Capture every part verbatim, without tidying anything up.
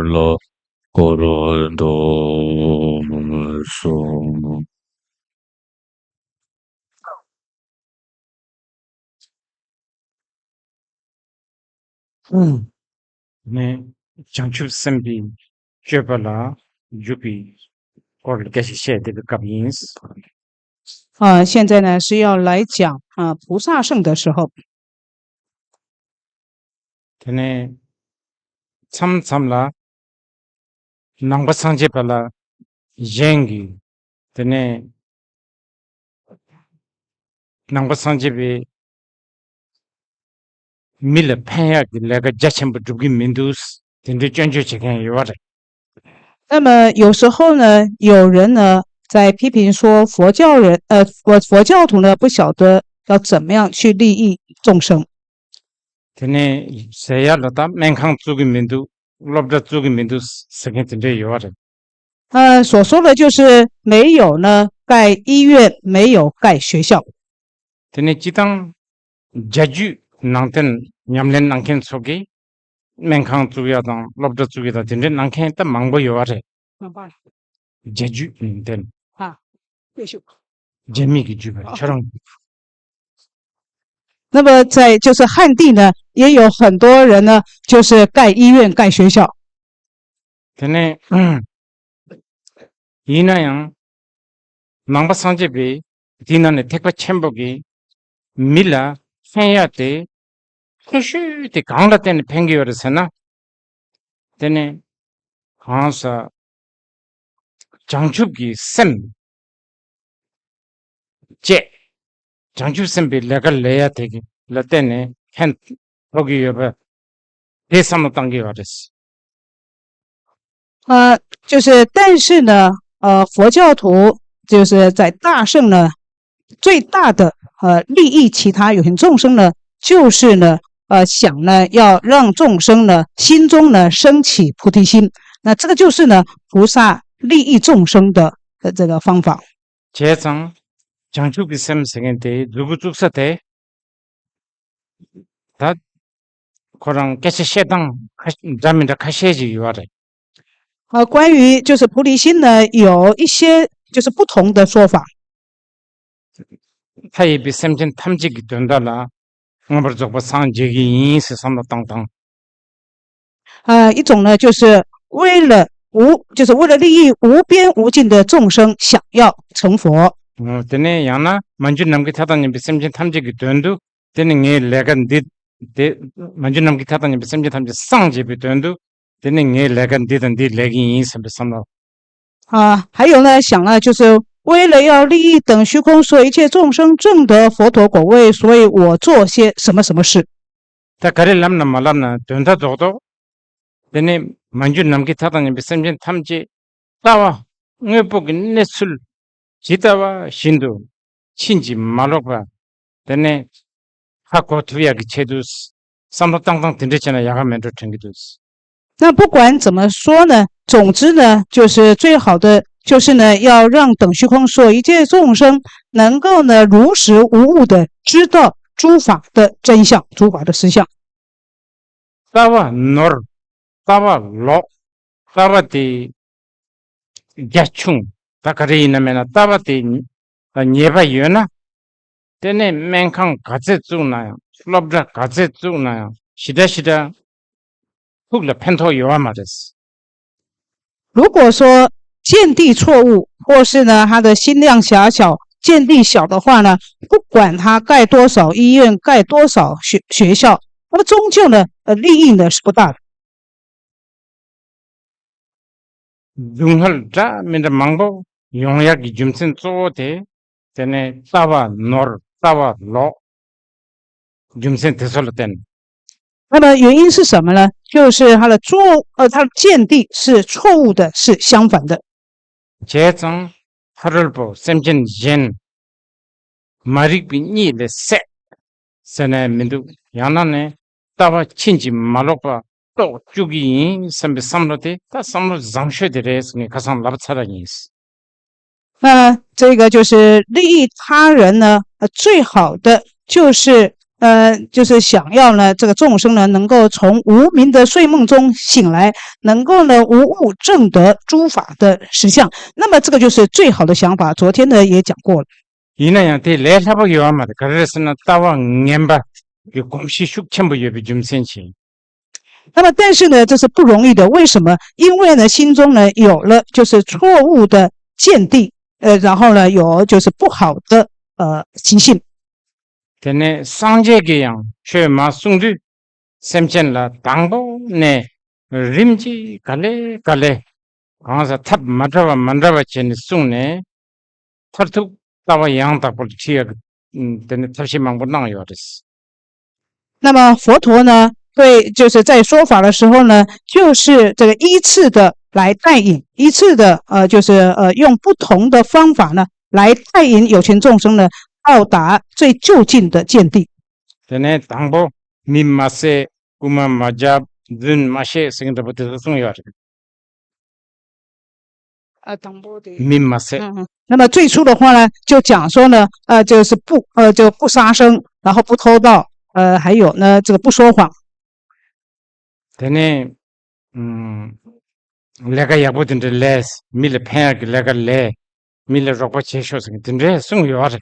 ལ་བསྐོར་དུ་གསོལ། ནས་བྱང་ཆུབ་སེམས་དཔའི་སྤྱོད་པ་ལ་འཇུག་པའི་སྐོར་ལ་སྐད་ཆ་བཤད་བསྡད་པའི་སྐབས་ཡིན། 啊，现在呢是要来讲啊菩萨圣的时候。 དེ་ནས་མཚམས་མཚམས་ལ་ནང་པ་སངས་རྒྱས་པ་ལ་གཞན་གྱིས་དེ་ནས་ནང་པ་སངས་རྒྱས་པའི་མི་ལ་ཕན་ཡག་གི་ལས་ཀ་རྒྱ་ཆེན་པོ་སྒྲུབ་ཀྱི་མི་འདུག་དེ་འདྲའི་སྐྱོན་བརྗོད་བྱེད་མཁན་ཡོད་པ་རེད། 那么有时候呢，有人呢在批评说佛教人，呃，佛佛教徒呢不晓得要怎么样去利益众生。 དེ་ནས་ཟེར་ཡག་ལ་ད་སྨན་ཁང་བཙུགས་ཀྱི་མི་འདུག་སློབ་གྲྭ་བཙུགས་ཀྱི་མི་འདུག་ཟེར་མཁན་དེ་འདྲ་ཡོད་པ་རེད། 呃，所说的就是没有呢盖医院，没有盖学校。 དེ་ནས་སྤྱི་བཏང་རྒྱ་རྒྱུད་ནང་བསྟན་ཉམས་ལེན་གནང་མཁན་ཚོ་གིས་སྨན་ཁང་བཙུགས་ཡག་དང་སློབ་གྲྭ་བཙུགས་ཡག་དང་དེ་འདྲའི་གནང་མཁན་ད་མང་པོ་ཡོད་པ་རེད། རྒྱ་རྒྱུད་ནང་བསྟན། 啊，继续。 རྒྱ་མི་གི་རྒྱུད་པ་ཁྱོད་རང་། 那么在就是汉地呢，也有很多人呢，就是盖医院、盖学校。 དེ་ནས་ཡིན་ན་ཡང་ནང་པ་སངས་རྒྱས་པའི་དེའི་ནང་ནས་ཐེག་པ་ཆེན་པོ་གི་མི་ལ་ཕན་ཡག་དེ་ཆེ་ཤོས་དེ་གང་ལ་བརྟེན་ནས་ཕན་གྱི་ཡོད་རེད་ཟེར་ན། དེ་ནས་གང་ཟག་བྱང་ཆུབ་ཀྱི་སེམས་བཅས། བྱང་ཆུབ་སེམས་དཔའི་ལས་ཀ་ལས་ཡ་དེ་གི་ལ་བརྟེན་ནས་ཕན་ཐོགས་ཀྱི་ཡོད་པ་དེ་བསམ་བློ་བཏང་གི་ཡོད་རེད། 呃，就是但是呢，呃，佛教徒就是在大乘呢，最大的呃利益其他有情众生呢，就是呢，呃，想呢要让众生呢心中呢升起菩提心，那这个就是呢菩萨利益众生的呃这个方法。 བྱས་ཙང་བྱང་ཆུབ་ཀྱི་སེམས་ཟེར་མཁན་དེ་མཛུབ་གུ་བཙུགས་ས་དེ། ད་ཁོ་རང་སྐད་ཆ་བཤད་སྟངས་ཁ་འདྲ་མི་འདྲ་ཁ་ཤས་ཅིག་ཡོད་རེད། 呃，关于就是菩提心呢，有一些就是不同的说法。 མཐའ་ཡས་པའི་སེམས་ཅན་ཐམས་ཅད་ཀྱི་དོན་དག་ལ་མངོན་པར་རྫོགས་པར་སངས་རྒྱས་ཀྱི་ཡིན་ཟེར་བསམ་བློ་བཏང་སྟངས། 呃，一种呢，就是为了无，就是为了利益无边无尽的众生，想要成佛。 ཨོ། དེ་ནས་ཡང་ན་མ་གྱུར་ནམ་མཁའི་མཐའ་དང་མཉམ་པའི་སེམས་ཅན་ཐམས་ཅད་ཀྱི་དོན་དུ། དེ་ནི་ངའི་ལས་ཀ་འདི། དེ། མ་གྱུར་ནམ་མཁའི་མཐའ་དང་མཉམ་པའི་སེམས་ཅན་ཐམས་ཅད་སངས་རྒྱས་པའི་དོན་དུ། དེ་ནི་ངའི་ལས་ཀ་འདི་དང་འདི་ལས་ཀྱི་ཡིན་བསམ་པའི་བསམ་བློ། 啊，还有呢，想了就是为了要利益等虚空所有一切众生证得佛陀果位，所以我做些什么什么事。 ད་ག་རེ་ལབ་ན་མ་ལབ་ན་དོན་དག་རྡོག་རྡོག་དེ་ནས་མ་གྱུར་ནམ་མཁའི་མཐའ་དང་མཉམ་པའི་སེམས་ཅན་ཐམས་ཅད་ལྟ་བ་དངོས་པོ་གི་གནས་ཚུལ་ཇི་ལྟ་བ་བཞིན་དུ་ཕྱིན་ཅི་མ་ལོག་པ། དེ་ནས་ཧ་གོ་ཐུབ་ཡག་གི་ཆེད་དུ་བསམ་བློ་བཏང་སྟངས་དེ་འདྲ་བྱས་ན་ཡག་ག་མེད་འགྲོ་དྲན་གྱི་འདུག། 那不管怎么说呢，总之呢，就是最好的，就是呢，要让等虚空所有一切众生能够呢，如实无误的知道诸法的真相，诸法的实相。 ལྟ་བ་ནོར། ལྟ་བ་ལོག་ལྟ་བ་དེ་རྒྱ་ཆུང་། ད་ག་རེ་ཡིན་ན་མེད་ན་ལྟ་བ་དེ་ཉེས་པ་ཡོད་ན། དེ་ནས་སྨན་ཁང་ག་ཚད་བཙུགས་ན་ཡང་། སློབ་གྲྭ་ག་ཚད་བཙུགས་ན་ཡང་། ཞེ་དྲག་ཞེ་དྲག་ཕུགས་ལ་ཕན་ཐོགས་ཡོད་པ་མ་རེད། 如果说见地错误，或是呢他的心量狭小，见地小的话呢，不管他盖多少医院，盖多少学学校，那么终究呢，呃，利益呢是不大的。 སྡུག་བསྔལ་འདྲ་མི་འདྲ་མང་པོ་ཡོང་ཡག་གི་རྒྱུ་མཚན་གཙོ་བོ་དེ། དེ་ནས་ལྟ་བ་ནོར། ལྟ་བ་ལོག་རྒྱུ་མཚན་དེ་ཚོ་ལ་བརྟེན། 那么原因是什么呢？就是他的错，呃，他的见地是错误的，是相反的。 བྱས་ཙང་ཕ་རོལ་པོ་སེམས་ཅན་གཞན་མ་རིག་པའི་གཉིད་ལས་སད་ཟེར་ནས་མི་འདུག། ཡང་ན་ནས་ལྟ་བ་ཕྱིན་ཅི་མ་ལོག་པ་རྟོགས་བཅུག་གི་ཡིན་བསམ་པའི་བསམ་བློ་དེ་ད་བསམ་བློ་བཟང་ཤོས་དེ་རེད་ཟེར་ངས་ཁ་སང་ལབ་ཚར་བ་ཡིན། 那这个就是利益他人呢，呃，最好的就是呃，就是想要呢，这个众生呢，能够从无明的睡梦中醒来，能够呢，无物证得诸法的实相。那么这个就是最好的想法。昨天呢，也讲过了。 ཡིན་ན་ཡང་དེ་ལས་སླ་པོ་ཡོད་མ་རེད། ག་རེ་རེད་ཟེར་ན་ལྟ་བ་ངན་པ་གི་གོམས་གཤིས་ཤུགས་ཆེན་པོ་ཡོད་པའི་རྒྱུ་མཚན་གྱིས། 那么，但是呢，这是不容易的。为什么？因为呢，心中呢有了就是错误的见地，呃，然后呢有就是不好的呃习性。 དེ་ནས་སངས་རྒྱས་ཀྱིས་ཡང་ཆོས་མ་གསུངས་དུས། སེམས་ཅན་ལ་དང་པོ་ནས་རིམ་གྱིས་ག་ལེ་ག་ལེ་གང་ཟག་ཐབས་མ་འདྲ་བ་མ་འདྲ་བ་བྱས་ནས་གསུངས་ནས་མཐར་ཐུག་ལྟ་བ་ཡང་དག་པར་ཁྲིད་ཡག་གི་དེ་ནི་ཐབས་ཤེས་མང་པོ་གནང་ཡོད་རེད། 那么佛陀呢，对，就是在说法的时候呢，就是这个依次的来带引，依次的呃，就是呃，用不同的方法呢，来带引有情众生呢，到达最究竟的见地。 དེ་ནས་དང་པོ་མི་མ་བསད། རྐུན་མ་མ་བརྒྱབ། རྫུན་མ་བཤད་ཟེར་གྱི་འདྲ་པོ་དེ་ཚོ་གསུངས་ཡོད་རེད། 啊，དང་པོ་དེ། མི་མ་བསད། 嗯嗯。那么最初的话呢，就讲说呢，呃，就是不，呃，就不杀生，然后不偷盗，呃，还有呢，这个不说谎。 དེ་ནས་ཨུམ། ལས་ཀ་ཡག་པོ་དེ་འདྲ་ལས། མི་ལ་ཕན་ཡག་གི་ལས་ཀ་ལས། མི་ལ་རོགས་པ་བྱེད་ཤོག་ཟེར་གྱི་དེ་འདྲས་གསུངས་ཡོད་རེད།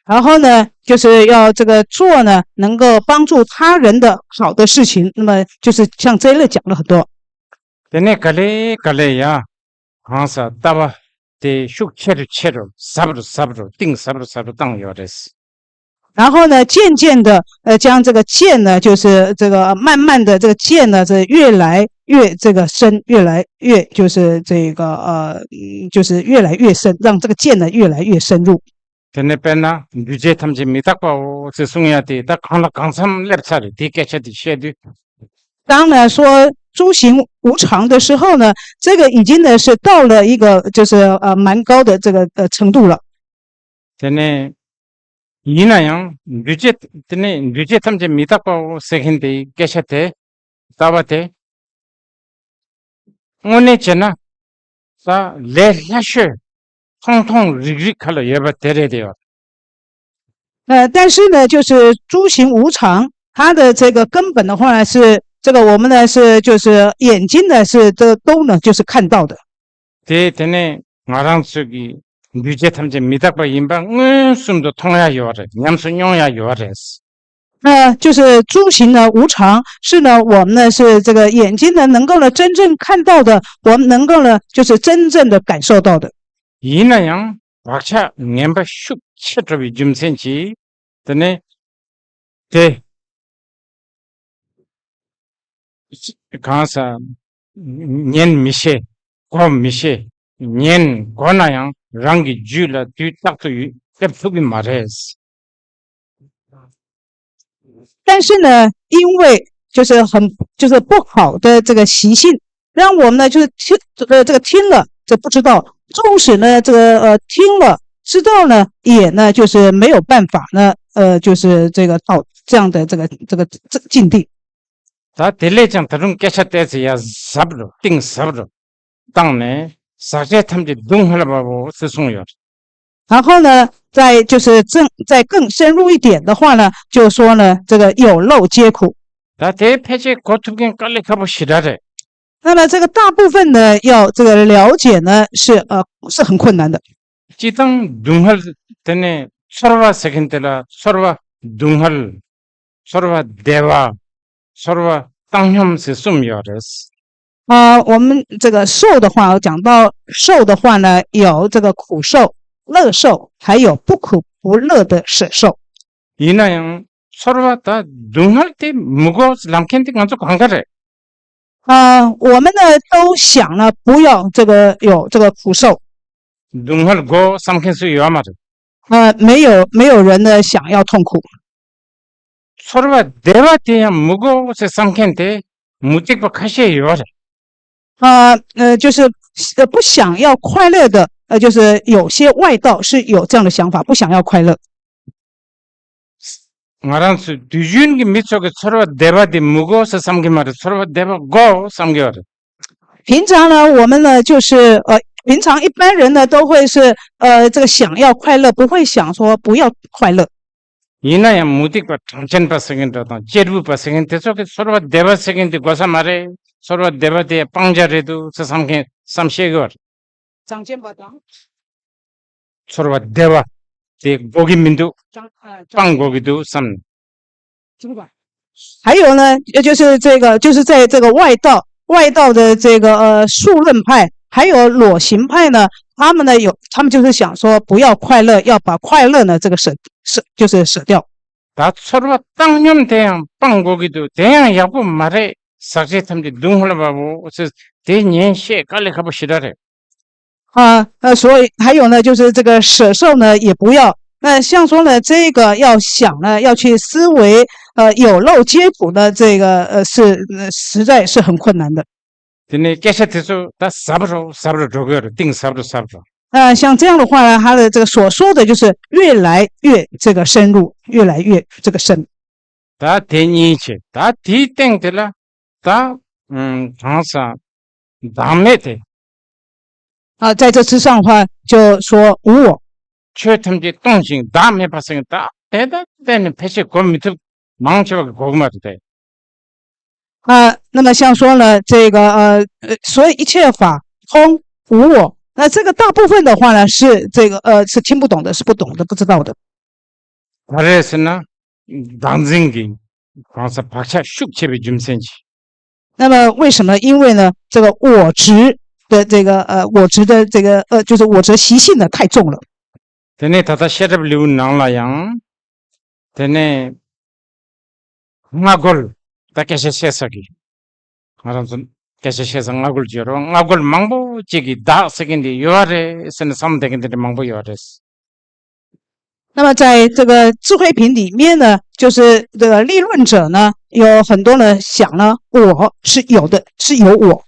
然后呢，就是要这个做呢，能够帮助他人的好的事情，那么就是像这一类讲了很多。 དེ་ནས་ག་ལེ་ག་ལེ་ཡང་གང་ཟག་ལྟ་བ་དེ་ཤུགས་ཆེ་རུ་ཆེ་རུ་ཟབ་རུ་ཟབ་རུ་གཏིང་ཟབ་རུ་ཟབ་རུ་བཏང་ཡོད་རེད། 然后呢，渐渐的，呃，将这个见呢，就是这个慢慢的这个见呢，是越来越这个深，越来越就是这个呃，嗯就是越来越深，让这个见呢越来越深入。 དེ་ནས་དཔེར་ན་འདུས་བྱས་ཐམས་ཅད་མི་རྟག་པའོ་ཞེས་གསུང་ཡ་དེ་ད་གང་ལ་གང་འཚམ་སླེབས་ཚར་རེད། དེའི་སྐད་ཆ་དེ་བཤད་དུས། 当呢说诸行无常的时候呢，这个已经呢是到了一个就是呃蛮高的这个呃程度了。 དེ་ནས་ཡིན་ན་ཡང་འདུས་བྱས་དེ་ནས་འདུས་བྱས་ཐམས་ཅད་མི་རྟག་པའོ་ཟེར་མཁན་དེའི་སྐད་ཆ་དེ་ལྟ་བ་དེ་དངོས་གནས་བྱས་ན་ད་ལས་སླ་ཤོས་མཐོང་མཐོང་རིག་རིག་ཁ་ལ་ཡོད་པ་དེ་རེད་དེ་ཡོད། 呃，但是呢，就是诸行无常，它的这个根本的话呢，是这个我们呢是就是眼睛呢是这都呢就是看到的。 དེ་དེ་ནས་ང་རང་ཚོ་གི་འདུས་བྱས་ཐམས་ཅད་མི་རྟག་པ་ཡིན་པ་མངོན་སུམ་དུ་མཐོང་ཡ་ཡོད་རེད། ཉམས་སུ་མྱོང་ཡ་ཡོད་རེད། 那就是诸行呢无常，是呢我们呢是这个眼睛呢能够呢真正看到的，我们能够呢就是真正的感受到的。 ཡིན་ན་ཡང་བག་ཆགས་ངན་པ་ཤུགས་ཆེ་འགྲོ་བའི་རྒྱུ་མཚན་གྱིས་དེ་ནས་དེ་གང་ཟག་ཉན་མི་ཤེས། གོ་མི་ཤེས། ཉན་གོ་ན་ཡང་རང་གི་རྒྱུད་ལ་དུས་རྟག་ཏུ་ཡོད་སླེབས་ཐུབ་ཀྱི་མ་རེད། 但是呢，因为就是很就是不好的这个习性，让我们呢就是听呃这个听了这不知道，纵使呢这个呃听了知道呢，也呢就是没有办法呢呃就是这个到这样的这个这个这境地。 ད་དེ་ལས་ཀྱང་ད་དུང་སྐད་ཆ་བལྟས་ཚེ་ཡ་ཟབ་རུ་གཏིང་ཟབ་རུ་བཏང་ནས་ཟག་བཅས་ཐམས་ཅད་སྡུག་བསྔལ་བའོ་ཞེས་གསུངས་ཡོད། 然后呢，再就是更再更深入一点的话呢，就说呢，这个有漏皆苦。 ད་དེ་ཕལ་ཆེར་གོ་ཐུབ་མཁན་དཀའ་ལས་ཁག་པོ་ཞེ་དྲག་རེད། 那么这个大部分呢，要这个了解呢，是呃是很困难的。 སྤྱིར་བཏང་སྡུག་བསྔལ་དེ་ནས་ཚོར་བ་ཟེར་མཁན་དེ་ལ་ཚོར་བ་སྡུག་བསྔལ། ཚོར་བ་བདེ་བ། ཚོར་བ་བཏང་སྙོམས་ཟེར་གསུམ་ཡོད་རེད། 啊，我们这个受的话，讲到受的话呢，有这个苦受、乐受，还有不苦不乐的舍受。 ཡིན་ན་ཡང་ཚོར་བ་དང་སྡུག་བསྔལ་དེ་མི་དགོས་ལབ་མཁན་དེ་ང་ཚོ་གང་ག་རེད། 啊，我们呢都想呢不要这个有这个苦受。 སྡུག་བསྔལ་དགོས་བསམ་མཁན་སུ་ཡོད་མ་རེད། 呃，没有没有人呢想要痛苦。 ཚོར་བ་བདེ་བ་དེ་ཡང་མི་དགོས་ཟེར་བསམ་མཁན་དེ་མུ་སྟེགས་པ་ཁ་ཤས་ཡོད་རེད། 啊，呃，就是呃不想要快乐的，呃，就是有些外道是有这样的想法，不想要快乐。 ང་རང་ཚོའི་དུས་རྒྱུན་གྱི་མི་ཚོ་གི་ཚོར་བ་བདེ་བ་དེ་མི་དགོས་ཟེར་བསམ་གྱི་མ་རེད། ཚོར་བ་བདེ་བ་དགོས་བསམ་གྱི་ཡོད་རེད། 平常呢，我们呢就是呃，平常一般人呢都会是呃这个想要快乐，不会想说不要快乐。ཡིན་ན་ཡང་མུ་སྟེགས་པ་གྲངས་ཅན་པ་ཟེར་མཁན་འདྲ་དང་གཅེར་བུ་པ་ཟེར་མཁན་དེ་ཚོ་གིས་ཚོར་བ་བདེ་བ་ཟེར་མཁན་དེ་དགོས་ས་མ་རེད། ཚོར་བ་བདེ་བ་དེ་སྤང་བྱ་རེད་འདུག་ཟེར་བསམ་མཁན་བསམ་ཤེས་གི་བ་རེད། གྲངས་ཅན་པ་དང་། ཚོར་བ་བདེ་བ་དེ་དགོས་ཀྱི་མི་འདུག་གྲངས་ཨ་གྲངས་སྤང་དགོས་ཀྱི་འདུག་བསམ་ནས། 还有呢，呃，就是这个，就是在这个外道，外道的这个呃数论派，还有裸行派呢，他们呢有，他们就是想说不要快乐，要把快乐呢这个舍舍，就是舍掉。 ད་ཚོར་བ་བཏང་སྙོམས་དེ་ཡང་སྤང་དགོས་ཀྱི་འདུག་དེ་ཡང་ཡག་པོ་མ་རེད། ཟག་བཅས་ཐམས་ཅད་སྡུག་བསྔལ་བའོ་ཟེར་དེ་ཉན་ཤེས་དཀའ་ལས་ཁག་པོ་ཞེ་དྲག་རེད། 啊，那所以还有呢，就是这个舍受呢也不要。那像说呢，这个要想呢，要去思维，呃，有漏皆苦呢，这个呃是呃实在是很困难的。 དེ་ནས་སྐད་ཆ་དེ་ཚོ་ད་ཟབ་རུ་ཟབ་རུ་འགྲོ་གི་ཡོད་རེད། གཏིང་ཟབ་རུ་ཟབ་རུ། 那像这样的话呢，他的这个所说的就是越来越这个深入，越来越这个深。 ད་དེ་གཉིས་བྱས། ད་དེའི་སྟེང་དེ་ལ་ད་ཨུམ་གང་ཟག་བདག་མེད་དེ། 啊，在这之上的话，就说无我。 ཆོས་ཐམས་ཅད་སྟོང་ཞིང་བདག་མེད་པ་ཟེར་མཁན་ད་དེ་ད་གཏན་ནས་ཕལ་ཆེར་གོ་མི་ཐུབ། མང་ཆེ་བ་གིས་གོ་གི་མ་རེད་དེ། 啊，那么像说呢，这个呃，呃所以一切法空无我，那这个大部分的话呢，是这个呃是听不懂的，是不懂的，不知道的。 ག་རེ་ཟེར་ན། བདག་འཛིན་གྱི་གང་ཟག་བག་ཆགས་ཤུགས་ཆེ་བའི་རྒྱུ་མཚན་གྱིས། 那么为什么？因为呢，这个我执的这个呃，我执的这个呃，就是我执习性呢太重了。 དེ་ནས་ད་ལྟ་བཤད་གྲྭ་ལེའུ་ནང་ལ་ཡང་། དེ་ནས་སྔ་རྒོལ། ད་སྐད་ཆ་བཤད་ས་གི། ང་རང་ཚོ་སྐད་ཆ་བཤད་ས་སྔ་རྒོལ་བརྗོད་རོགས། སྔ་རྒོལ་མང་པོ་ཅིག་གིས་བདག་ཟེར་མཁན་དེ་ཡོད་རེད་ཟེར་ནས་བསམ་བསྡད་མཁན་དེ་འདྲ་མང་པོ་ཡོད་རེད། 那么在这个智慧品里面呢，就是这个立论者呢，有很多人想呢，我是有的，是有我。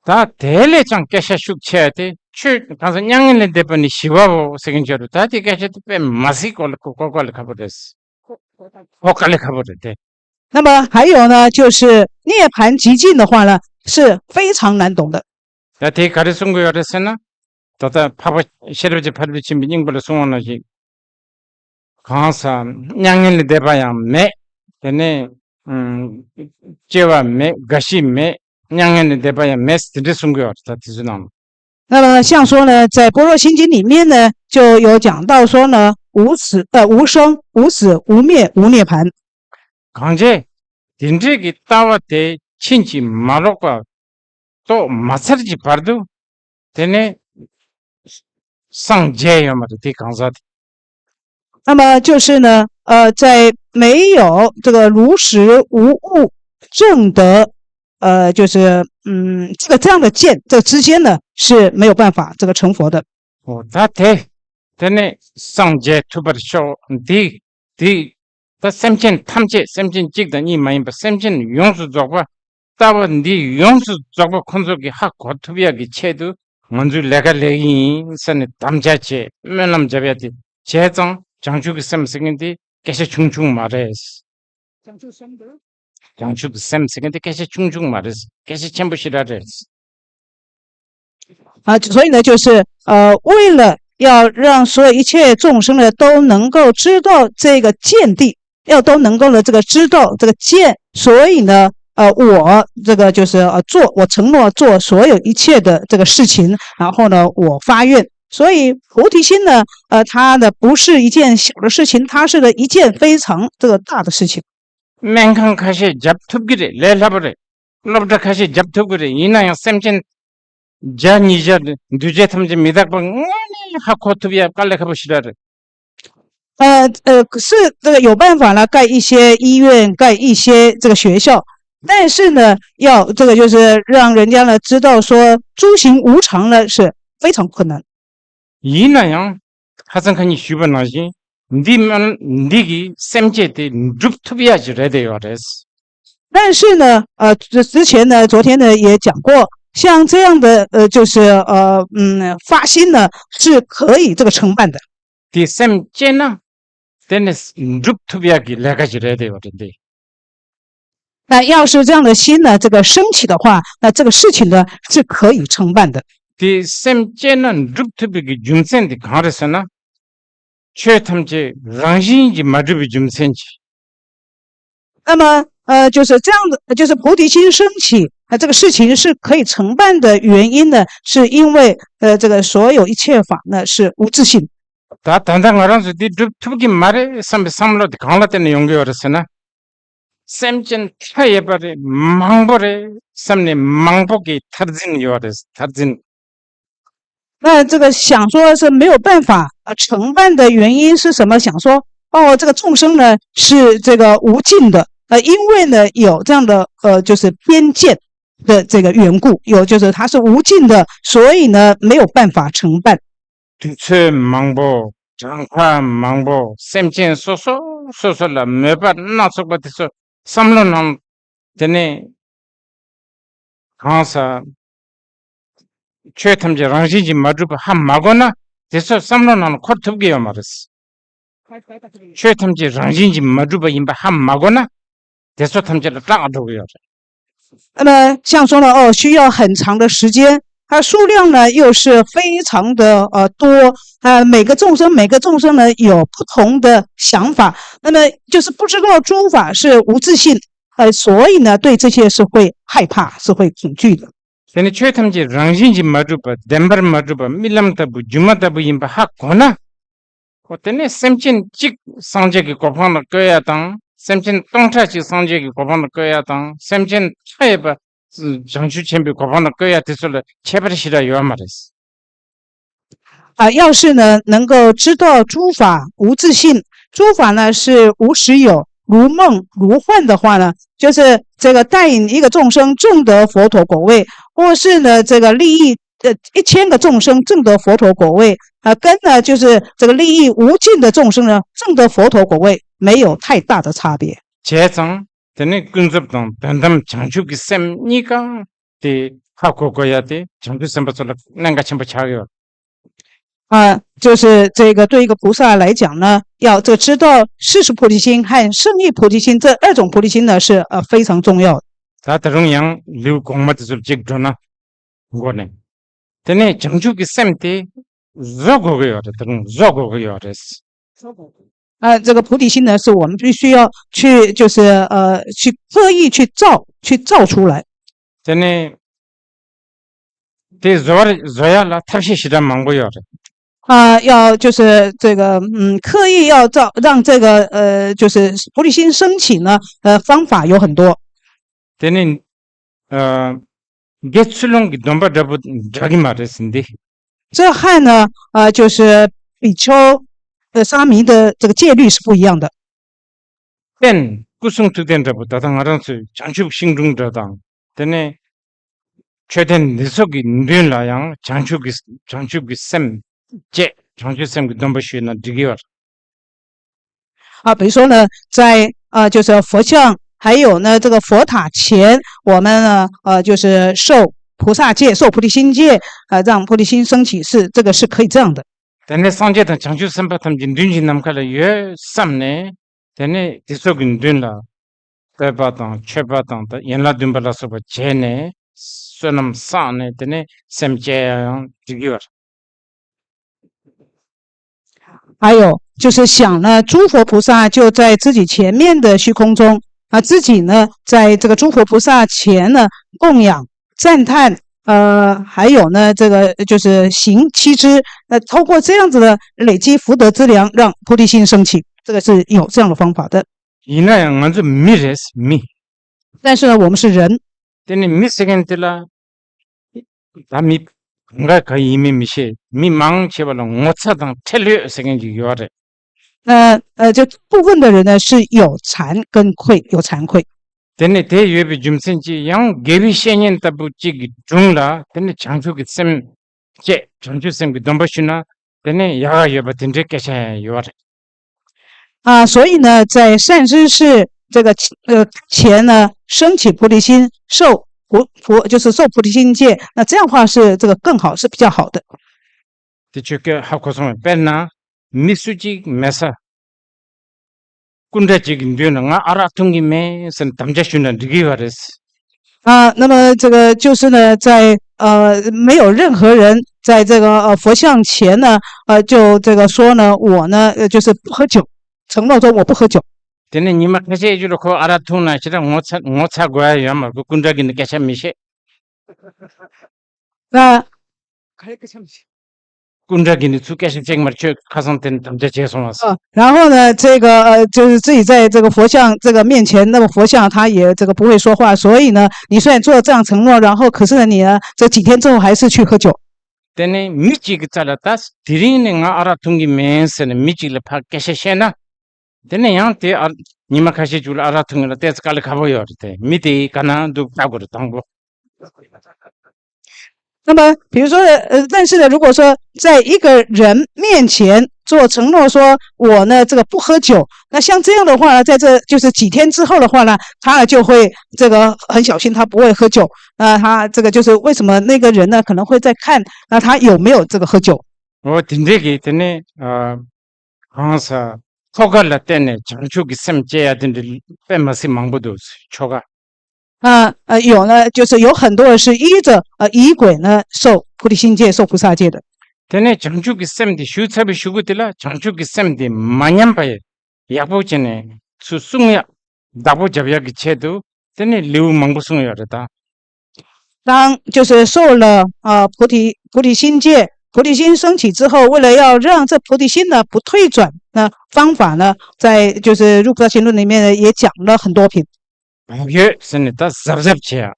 ད་དེ་ལས་ཀྱང་སྐད་ཆ་ཤུགས་ཆེ་བ་དེ་ཆོས་གང་ཟག་མྱ་ངན་ལས་འདས་པ་ནི་ཞི་བའོ་ཟེར་མཁན་བྱས་འདུག་ད་དེ་སྐད་ཆ་དེ་དཔེ་མ་སྲིད་གོ་ལ་གོ་གོ་ལ་ཁ་པོ་རེད། གོ་དཀའ་ལས་ཁ་པོ་རེད་དེ། 那么还有呢，就是涅槃寂静的话呢，是非常难懂的。 ད་དེ་ག་རེ་གསུང་གི་ཡོད་རེད་ཟེར་ན། ད་ལྟ་འཕགས་པ་ཤེས་རབ་ཀྱི་ཕ་རོལ་ཏུ་ཕྱིན་པའི་སྙིང་པོ་ལ་གསུང་བ་ནང་བཞིན། གང་ཟག་མྱ་ངན་ལས་འདས་པ་ཡང་མེད། དེ་ནས་ཨུམ། སྐྱེ་བ་མེད། རྒ་ཤི་མེད། མྱ་ངན་ལས་འདས་པ་ཡང་མེད་ཟེར་དེ་འདྲ་གསུང་གི་ཡོད་རེད། ད་དེ་ཚོའི་ནང་ལ། 那么像说呢，在般若心经里面呢，就有讲到说呢，无死呃无生无死无灭无涅槃。 གང་བྱས། དེ་འདྲའི་གི་ལྟ་བ་དེ་ཕྱིན་ཅི་མ་ལོག་པ་རྟོགས་མ་ཚར་གྱི་བར་དུ། དེ་ནས་སངས་རྒྱས་ཡོད་མ་རེད་དེ་གང་ཟག་དེ། 那么就是呢，呃，在没有这个如实无物证的，呃，就是嗯，这个这样的见，这之间呢是没有办法这个成佛的。 ཨོ་ད་དེ། དེ་ནས་སངས་རྒྱས་ཐུབ་པར་ཤོག་འདི། འདི། ད་སེམས་ཅན་ཐམས་ཅད་སེམས་ཅན་གཅིག་དང་གཉིས་མ་ཡིན་པ་སེམས་ཅན་ཡོངས་སུ་རྫོགས་པ། ལྟ་བ་འདི་ཡོངས་སུ་རྫོགས་པ་ཁོ་ཚོ་གིས་ཧ་གོ་ཐུབ་ཡག་གི་ཆེད་དུ་ང་ཚོས་ལས་ཀ་ལས་ཀྱི་ཡིན་ཟེར་ནས་དམ་བཅའ་བྱས་སྨོན་ལམ་བརྒྱབ་ཡག་དེ་བྱས་ཙང་བྱང་ཆུབ་ཀྱི་སེམས་ཟེར་མཁན་དེ་སྐད་ཆ་ཆུང་ཆུང་མ་རེད། བྱང་ཆུབ་སེམས་དང་། བྱང་ཆུབ་ཀྱི་སེམས་ཟེར་མཁན་དེ་སྐད་ཆ་ཆུང་ཆུང་མ་རེད། སྐད་ཆ་ཆེན་པོ་ཞེ་དྲག་རེད། 啊，所以呢，就是呃，为了要让所有一切众生呢都能够知道这个见地，要都能够呢这个知道这个见，所以呢，呃，我这个就是呃做，我承诺做所有一切的这个事情，然后呢，我发愿。所以菩提心呢，呃，它呢不是一件小的事情，它是呢一件非常这个大的事情。 སྨན་ཁང་ཁ་ཤས་རྒྱབ་ཐུབ་ཀྱི་རེད། ལས་སླ་པོ་རེད། སློབ་གྲྭ་ཁ་ཤས་རྒྱབ་ཐུབ་ཀྱི་རེད། ཡིན་ན་ཡང་སེམས་ཅན་བརྒྱ་ཉིས་བརྒྱ་འདུས་བྱས་ཐམས་ཅད་མི་རྟག་པ་དངོས་གནས་ཧ་གོ་ཐུབ་ཡ་དཀའ་ལས་ཁག་པོ་ཞེ་དྲག་རེད། 呃呃，是这个有办法呢，盖一些医院，盖一些这个学校，但是呢，要这个就是让人家呢知道说诸行无常呢是非常困难。 ཡིན་ན་ཡང་ཧ་ཚང་ཁ་ཉིན་ཞུས་པ་ནང་བཞིན། འདི་སྨོན་འདི་གིས་སེམས་ཅན་དེ་འགྲུབ་ཐུབ་ཡ་ཞིག་རེད་དེ་ཡོད་རེད། 但是呢，呃，之之前呢，昨天呢也讲过，像这样的呃，就是呃，嗯，发心呢是可以这个承办的。 དེ་སེམས་བསྐྱེད་ན། དེ་ནི་འགྲུབ་ཐུབ་ཡག་གི་ལས་ཀ་ཞིག་རེད་དེ་ཡོད་རེད་དེ། 那要是这样的心呢，这个升起的话，那这个事情呢是可以承办的。 དེ་སེམས་བསྐྱེད་ན་འགྲུབ་ཐུབ་པའི་གི་རྒྱུ་མཚན་དེ་གང་རེད་ཟེར་ན། ཆོས་ཐམས་ཅད་རང་བཞིན་གྱིས་མ་གྲུབ་པའི་རྒྱུ་མཚན་གྱིས། 那么，呃，就是这样的，就是菩提心升起，呃，这个事情是可以成办的原因呢，是因为，呃，这个所有一切法呢是无自性。 ད་ད་ལྟ་ང་རང་ཚོས་འདི་སྒྲུབ་ཐུབ་ཀྱི་མ་རེད་བསམ་པའི་བསམ་བློ་དེ་གང་ལ་བརྟེན་ནས་ཡོང་གི་ཡོད་རེད་ཟེར་ན། སེམས་ཅན་མཐའ་ཡས་པ་རེད། མང་པོ་རེད་བསམ་ནས་མང་པོ་གི་མཐར་འཛིན་ཡོད་རེད། མཐར་འཛིན། 那这个想说是没有办法呃承办的原因是什么？想说哦，这个众生呢是这个无尽的，呃，因为呢有这样的呃就是边界的这个缘故，有就是它是无尽的，所以呢没有办法承办。 དུས་ཚོད་མང་པོ། གྲངས་ཀ་མང་པོ། སེམས་ཅན་སོ་སོ་སོ་སོ་ལ་མོས་པ་སྣ་ཚོགས་པ་དེ་ཚོ་བསམ་བློ་ནང་དེ་ནས་གང་ཟག་ཆོས་ཐམས་ཅད་རང་བཞིན་གྱིས་མ་གྲུབ་པ་ཧ་མ་གོ་ན། དེ་ཚོ་བསམ་བློ་ནང་ལ་འཁོར་ཐུབ་ཀྱི་ཡོད་མ་རེད། ཆོས་ཐམས་ཅད་རང་བཞིན་གྱིས་མ་གྲུབ་པ་ཡིན་པ་ཧ་མ་གོ་ན། དེ་ཚོ་ཐམས་ཅད་ལ་སྐྲག་འགྲོ་གི་ཡོད་རེད། 那么像说呢，哦，需要很长的时间，它数量呢又是非常的呃多，呃，每个众生每个众生呢有不同的想法，那么就是不知道诸法是无自性，呃，所以呢对这些是会害怕，是会恐惧的。 དེ་ནི་ཆོས་ཐམས་ཅད་རང་བཞིན་གྱིས་མ་གྲུབ་པ། བདེན་པར་མ་གྲུབ་པ། རྨི་ལམ་ལྟ་བུ། སྒྱུ་མ་ལྟ་བུ་ཡིན་པ་ཧ་གོ་ན། འོ་དེ་ནས་སེམས་ཅན་གཅིག་སངས་རྒྱས་ཀྱི་གོ་འཕང་ལ་བཀོད་ཡ་དང་། སེམས་ཅན་སྟོང་ཕྲག་གཅིག་སངས་རྒྱས་ཀྱི་གོ་འཕང་ལ་བཀོད་ཡ་དང་། སེམས་ཅན་མཐའ་ཡས་པ་བྱང་ཆུབ་ཆེན་པོའི་གོ་འཕང་ལ་བཀོད་ཡ་དེ་ཚོ་ལ་ཁྱད་པར་ཞེ་དྲག་ཡོད་མ་རེད། 啊，要是呢能够知道诸法无自性，诸法呢是无实有、如梦如幻的话呢，就是这个带领一个众生证得佛陀果位，或是呢这个利益呃一千个众生证得佛陀果位，啊，跟呢就是这个利益无尽的众生呢证得佛陀果位没有太大的差别。 བྱས་ཙང་དེ་ནི་ཀུན་རྫོབ་དང་དོན་དམ་བྱང་ཆུབ་ཀྱི་སེམས་གཉིས་ཀ་དེ་ཧ་གོ་དགོས་ཡ་དེ་བྱང་ཆུབ་སེམས་དཔའ་ཚོ་ལ་གནད་འགག་ཆེན་པོ་ཆགས་ཡོད། 啊，就是这个对一个菩萨来讲呢，要这知道世俗菩提心和圣意菩提心这二种菩提心呢是呃非常重要的。 ད་ད་རུང་ཡང་ལེའུ་གོང་མ་དེ་ཚོར་གཅིག་འགྲོ་ན། མགོ་ནས། དེ་ནས་བྱང་ཆུབ་ཀྱི་སེམས་དེ་བཟོ་དགོས་ཀྱི་ཡོད་རེད། ད་རུང་བཟོ་དགོས་ཀྱི་ཡོད་རེད། 啊，这个菩提心呢，是我们必须要去，就是呃，去刻意去造，去造出来。 དེ་ནས་དེ་བཟོ་བར་བཟོ་ཡ་ལ་ཐབས་ཤེས་ཞེ་དྲག་མང་པོ་ཡོད་རེད། 啊，要就是这个，嗯，刻意要造，让这个呃，就是菩提心升起呢，呃，方法有很多。 དེ་ནི། ཨ། དགེ་ཚུལ་སློང་གི་སྡོམ་པ་འདྲ་པོ་འདྲ་གི་མ་རེད་ཟིན་ཏེ། 这和呢，呃，就是比丘，呃，沙弥的这个戒律是不一样的。 རྟེན་སྐུ་གསུང་ཐུགས་རྟེན་འདྲ་པོ། ད་ལྟ་ང་རང་ཚོའི་བྱང་ཆུབ་ཤིང་དྲུང་འདྲ་དང་། དེ་ནས་མཆོད་རྟེན་འདི་ཚོ་གི་མདུན་ལ་ཡང་བྱང་ཆུབ་ཀྱི་བྱང་ཆུབ་ཀྱི་སེམས་བསྐྱེད། བྱང་ཆུབ་སེམས་ཀྱི་སྡོམ་པ་ཞུས་ན་འགྲིག་གི་ཡོད། 啊，比如说呢，在呃，就是佛像，还有呢这个佛塔前，我们呢，呃，就是受菩萨戒，受菩提心戒，呃，让菩提心升起，是这个是可以这样的。 དེ་ནས་སངས་རྒྱས་དང་བྱང་ཆུབ་སེམས་དཔའ་ཐམས་ཅད་མདུན་གྱི་ནམ་མཁའ་ལ་ཡོད་བསམ་ནས། དེ་ནས་དེ་ཚོ་གི་མདུན་ལ་བསྟོད་པ་དང་མཆོད་པ་དང་ད་ཡན་ལག་བདུན་པ་ལ་སོགས་པ་བྱས་ནས། བསོད་ནམས་བསགས་ནས་དེ་ནས་སེམས་བསྐྱེད་ཡང་འགྲིག་གི་ཡོད། 还有就是想呢，诸佛菩萨就在自己前面的虚空中，啊，自己呢，在这个诸佛菩萨前呢供养、赞叹，呃，还有呢，这个就是行七支，那通过这样子的累积福德资粮，让菩提心升起，这个是有这样的方法的。 ཡིན་ན་ཡང་ང་ཚོ་མི་རེད། མི། 但是呢，我们是人， དེ་ནི་མི་ཟེར་མཁན་དེ་ལ། ད་མི་གང་ག་ག་ཡིན་མིན་མི་ཤེས། མི་མང་ཆེ་བ་ལ་ངོ་ཚ་དང་ཁྲེལ་ཡོད་ཟེར་མཁན་ཅིག་ཡོད་རེད། 呃呃，就部分的人呢是有惭跟愧，有惭愧。 དེ་ནི་དེ་ཡོད་པའི་རྒྱུ་མཚན་གྱིས་ཡང་དགེ་བའི་བཤེས་གཉེན་ལྟ་བུ་གཅིག་གི་དྲུང་ལ་དེ་ནི་བྱང་ཆུབ་ཀྱི་སེམས་བསྐྱེད། བྱང་ཆུབ་སེམས་ཀྱི་སྡོམ་པ་ཞུས་ན། དེ་ནི་ཡག་ག་ཡོད་པ་དེ་འདྲའི་སྐད་ཆ་ཡང་ཡོད་རེད། 啊，所以呢，在善知识这个呃前呢，升起菩提心，受菩菩就是受菩提心戒，那这样的话是这个更好，是比较好的。 དེ་ཆོས་སྐད་ཧ་གོ་སོང་བས། དཔེར་ན་མི་སུ་གཅིག་མེད་ས་སྐུ་འདྲ་གཅིག་གི་མདུན་ལ་ང་ཨ་རག་འཐུང་གི་མེད་ཟེར་ནས་དམ་བཅའ་ཞུས་ན་འགྲིག་གི་ཡོད་རེད། 啊，那么这个就是呢，在呃没有任何人在这个呃佛像前呢，呃，就这个说呢，我呢，呃，就是不喝酒，承诺说我不喝酒。 དེ་ནས་ཉི་མ་ཁ་ཤས་ཅིག་ལ་ཁོ་ཨ་རག་འཐུང་ན་ཞེ་དྲག་ངོ་ཚ་ངོ་ཚ་དགོས་ཡ་ཡོད་མ་རེད། སྐུ་འདྲ་གི་ནི་སྐད་ཆ་མི་བཤད། 那 སྐུ་འདྲ་གི་ནི་ཚུར་སྐད་ཆ་བཤད་མ་རེད། ཁྱོད་ཁ་སང་དེ་ནི་དམ་བཅའ་བྱས་སོང་བ། 啊，然后呢，这个呃，就是自己在这个佛像这个面前，那么佛像他也这个不会说话，所以呢，你虽然做了这样承诺，然后可是呢，你呢，这几天之后还是去喝酒。 དེ་ནས་མི་གཅིག་གི་རྩ་ལ་ད་དེ་རིང་ནས་ང་ཨ་རག་འཐུང་གི་མིན་ཟེར་ནས་མི་གཅིག་ལ་ཕར་སྐད་ཆ་བཤད་ན། དེ་ནས་ཡང་དེ་ཨ་ཉི་མ་ཁ་ཤས་ཅིག་ལ་ཨ་རག་འཐུང་གི་ལ་ཏོག་ཙམ་དཀའ་ལས་ཁག་པོ་ཡོད་རེད། དེ་མི་དེ་ག་ན་འདུག་ལྟ་དགོས་རེད། དང་པོ། 那么，比如说，呃，但是呢，如果说在一个人面前做承诺，说我呢这个不喝酒，那像这样的话呢，在这就是几天之后的话呢，他就会这个很小心，他不会喝酒。那他这个就是为什么那个人呢可能会在看，那他有没有这个喝酒？ འོ་དེ་འདྲས་ཀྱི་དེ་ནས་ཨ། གང་ཟག་ཆོ་ག་ལ་བརྟེན་ནས་བྱང་ཆུབ་ཀྱི་སེམས་སྐྱེ་ཡ་དེ་འདྲ་དཔེ་མ་སྲིད་མང་པོ་འདུག་ཆོ་ག། 啊呃，有呢，就是有很多人是依着呃仪轨呢受菩提心戒、受菩萨戒的。 དེ་ནས་བྱང་ཆུབ་ཀྱི་སེམས་དེ་ཞུ་ཚར་བའི་གཞུག་གུ་དེ་ལ་བྱང་ཆུབ་ཀྱི་སེམས་དེ་མ་ཉམས་པ་ཡག་པོ་བྱས་ནས་ཚུར་སྲུང་ཡག་བདག་པོ་རྒྱབ་ཡག་གི་ཆེད་དུ་དེ་ནས་ལེའུ་མང་པོ་གསུངས་ཡོད་རེད་ད། 当就是受了呃菩提菩提心戒，菩提心升起之后，为了要让这菩提心呢不退转，那方法呢，在就是入菩提心论里面呢也讲了很多品。 བག་ཡོད་ཟེར་ནས་ད་གཟབ་གཟབ་བྱེད་ཡ།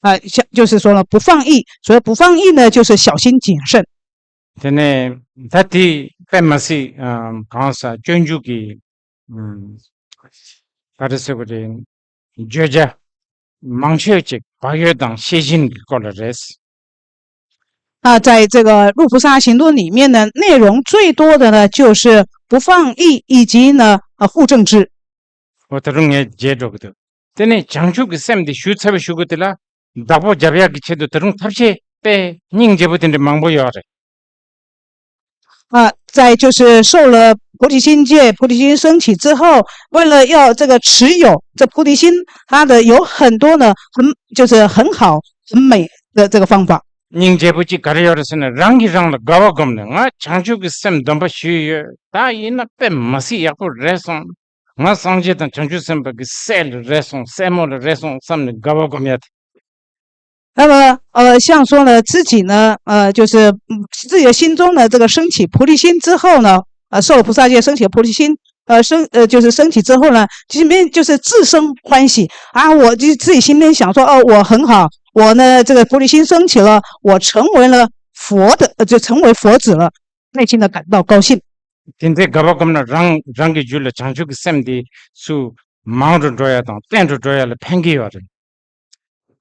啊，像就是说了不放逸，所以不放逸呢，就是小心谨慎。 དེ་ནས་ད་དེ་དཔེ་མ་སྲིད་ཨམ་གང་ཟག་སྤྱོད་འཇུག་གི་ཨམ་ག་རེ་ཟེར་དགོས་རེད། བརྗོད་བྱ་མང་ཤོས་ཅིག་བག་ཡོད་དང་ཤེས་བཞིན་གྱི་སྐོར་ལ་རེད། 那在这个入菩萨行论里面呢，内容最多的呢，就是不放逸以及呢，呃，护正智。 འོ་ད་རུང་ངས་བརྗེད་འགྲོ་གི་འདུག་དེ་ནས་བྱང་ཆུབ་ཀྱི་སེམས་དེ་ཞུ་ཚར་བའི་གཞུག་གུ་དེ་ལ་བདག་པོ་རྒྱབ་ཡག་གི་ཆེད་དུ་ད་རུང་ཐབས་ཤེས་དཔེ་སྙིང་རྗེ་པོ་དེ་འདྲ་མང་པོ་ཡོད་རེད། 啊，再就是受了菩提心戒，菩提心升起之后，为了要这个持有这菩提心，它的有很多呢，很就是很好很美的这个方法。 སྙིང་རྗེ་པོ་གཅིག་ག་རེ་ཡོད་རེད་ཟེར་ན། རང་གིས་རང་ལ་དགའ་བ་སྒོམ་ནས་ང་བྱང་ཆུབ་ཀྱི་སེམས་སྡོམ་པ་ཞུས་ཡོད། ད་ཡིན་ན་དཔེ་མ་སྲིད་ཡག་པོ་རེད་སོང་། ང་སངས་རྒྱས་དང་བྱང་ཆུབ་སེམས་དཔའ་གི་སྲས་ལ་རེད་སོང་། སྲས་མོ་ལ་རེད་སོང་བསམ་ནས་དགའ་བ་སྒོམ་ཡ་དེ། 那么，呃，像说呢，自己呢，呃，就是嗯自己的心中呢，这个升起菩提心之后呢，呃，受了菩萨戒，升起了菩提心，呃，升呃就是升起之后呢，心里面就是自生欢喜啊，我就自己心里面想说，哦，我很好，我呢这个菩提心升起了，我成为了佛的，呃，就成为佛子了，内心的感到高兴。 དེ་འདྲའི་དགའ་བ་སྒོམ་ན་རང་རང་གི་རྒྱུད་ལ་བྱང་ཆུབ་ཀྱི་སེམས་དེ་ཚུར་མང་རུ་འགྲོ་ཡ་དང་བརྟན་རུ་འགྲོ་ཡ་ལ་ཕན་གྱི་ཡོད་རེད།